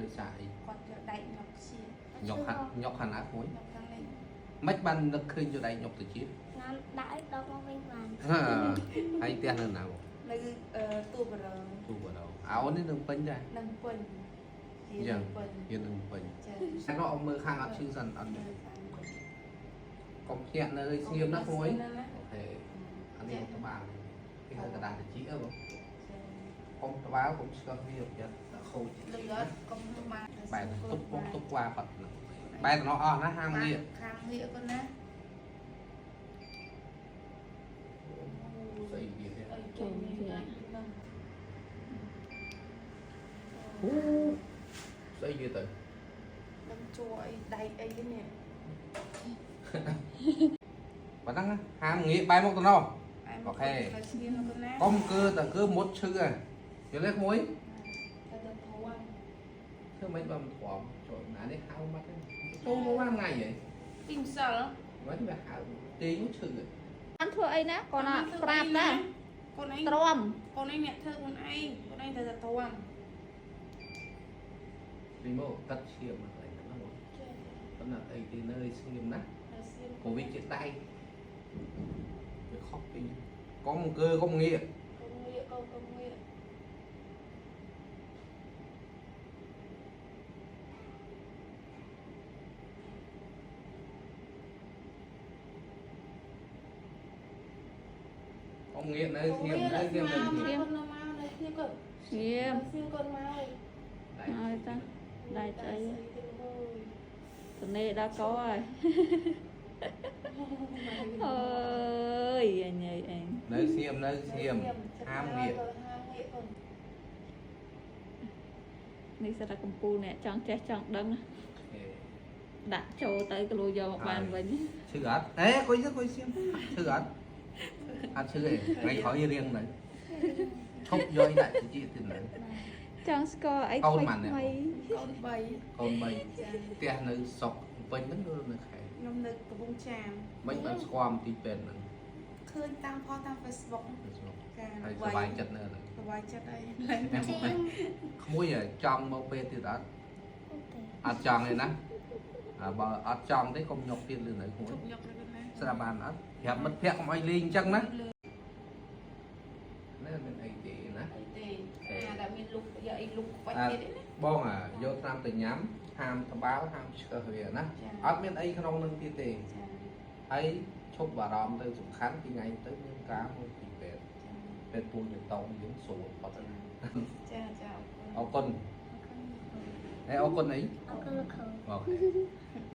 ដោយសារអី គាត់យកដែកញុកជា ញុកហាត់ញុកខាងណាមួយ ញុកខាងនេះ មិនបាននឹកឃើញយកដែកញុកទៅជា ណាំដាក់ឲ្យដកមកវិញបាន ហាហើយផ្ទះនៅណាបង នៅទូបរង ទូបដអោនេះនឹងពេញដែរ នឹងពេញជា យ៉ាង ពេញ យើងនឹងពេញ ចា តែក៏អមមើលខាងអត់ឈឺសិនអត់កុំភ្ញាក់នៅឲ្យស្ងៀមណាក្មួយអូខេអានេះក្បាលគេហៅกระดาษតិចហ៎បងកុំក្បាលកុំឆ្កឹះវាប្រយ័ត្នដាក់ខូច លឺអត់កុំទៅមក បែរទុកពុកទុកក្បាលបាត់ហ្នឹងបែរតំណអស់ណាហាមងាក ខាងងាកកូនណា ស្អីទៀតទេ អីជុំនេះហ្នឹង អូស្អីទៀតទៅ នឹងជួអីដែកអីនេះ ប៉ុណ្ណឹងហាមងាកបែរមកតំណ អូខេ ទៅស្ងៀមកូនណា កុំគឺតែគឺមុតឈឺហ៎យល់ទេក្មួយ ទៅទៅធំ ធ្វើម៉េចបើមិនទ្រាំចូលណានេះហៅបាត់ហើយចូលមកបានថ្ងៃហី ពីម្សិល មិនវាហៅទាញឈឺហ៎ បានធ្វើអីណាគាត់ណាប្រាប់ណា កូនឯង ទ្រាំ កូនឯងអ្នកធ្វើខ្លួនឯងខ្លួនឯងត្រូវតែទ្រាំ ពីមកកាត់ឈាមមកកន្លែងហ្នឹងណាបងប៉ុន្តែអីទីនៅឲ្យស្ងៀមណា នៅសៀម ព្រោះវាជាដៃវាខុសពីកុំអង្គើកុំងាក កុំងាកកូនកុំងាក កុំងាកនៅស្ងៀមនៅស្ងៀមនៅស្ងៀម កូននៅមកនៅស្ងៀមកូន ស្ងៀម ស្ងៀមកូនមក ដៃ ហើយតាដៃស្អីតនេដល់កហើយអើយអញអញ នៅស្ងៀមនៅស្ងៀមហាមងាក ហាមងាកកូន នេះសិតតែកម្ពូលអ្នកចង់ចេះចង់ដឹងណា ហេ ដាក់ចូលទៅក្លូយកមកបានវិញ ឈឺអត់អេគួយទៅគួយស្ងៀមឈឺអត់អត់ឈឺទេថ្ងៃក្រោយរៀងទៅឈប់យកដាក់ជាទៀតនៅ ចង់ស្គាល់អី កូ ថ្មី នម៉ាន ថ្មី កូន3 កូនបី ចា ផ្ទះនៅស្រុកពេញហ្នឹងនៅខេត្ត ខ្ញុំនៅកំពង់ចាម មិនបានស្គាល់មន្ទីរពេទ្យហ្នឹង ឃើញតាមផុសតាម Facebook នៅស្រុក ចា ហើយសប្បាយចិត្តនៅហ្នឹង សប្បាយចិត្តអី ក្មួយចង់មកពេទ្យទៀតអត់ អូខេ អត់ចង់ទេណាអាបើអត់ចង់ទេកុំញុកទៀតលឿននៅក្មួយ ជប់ញុកទៅណា ស្រាប់បានអត់ប្រាប់មិត្តភក្តិកុំឲ្យលេងអញ្ចឹងណានេះមិនអីទេណា អីទេអាដែលមានលុកយកអីលុកក្បាច់ទៀតណា បងអាយកត្រាំទៅញ៉ាំហាមត្បាល់ហាមឆ្កឹះវាណា ចា អត់មានអីក្នុងនឹងទៀតទេ ចា ហើយឈប់បារម្ភទៅសំខាន់ពីថ្ងៃទៅមានការមកពីពេទ្យពេទ្យពូជតងយើងស្រួលផុតណា ចាចា អរគុណហើយអរគុណអី អរគុណលោកគ្រូ អូខេ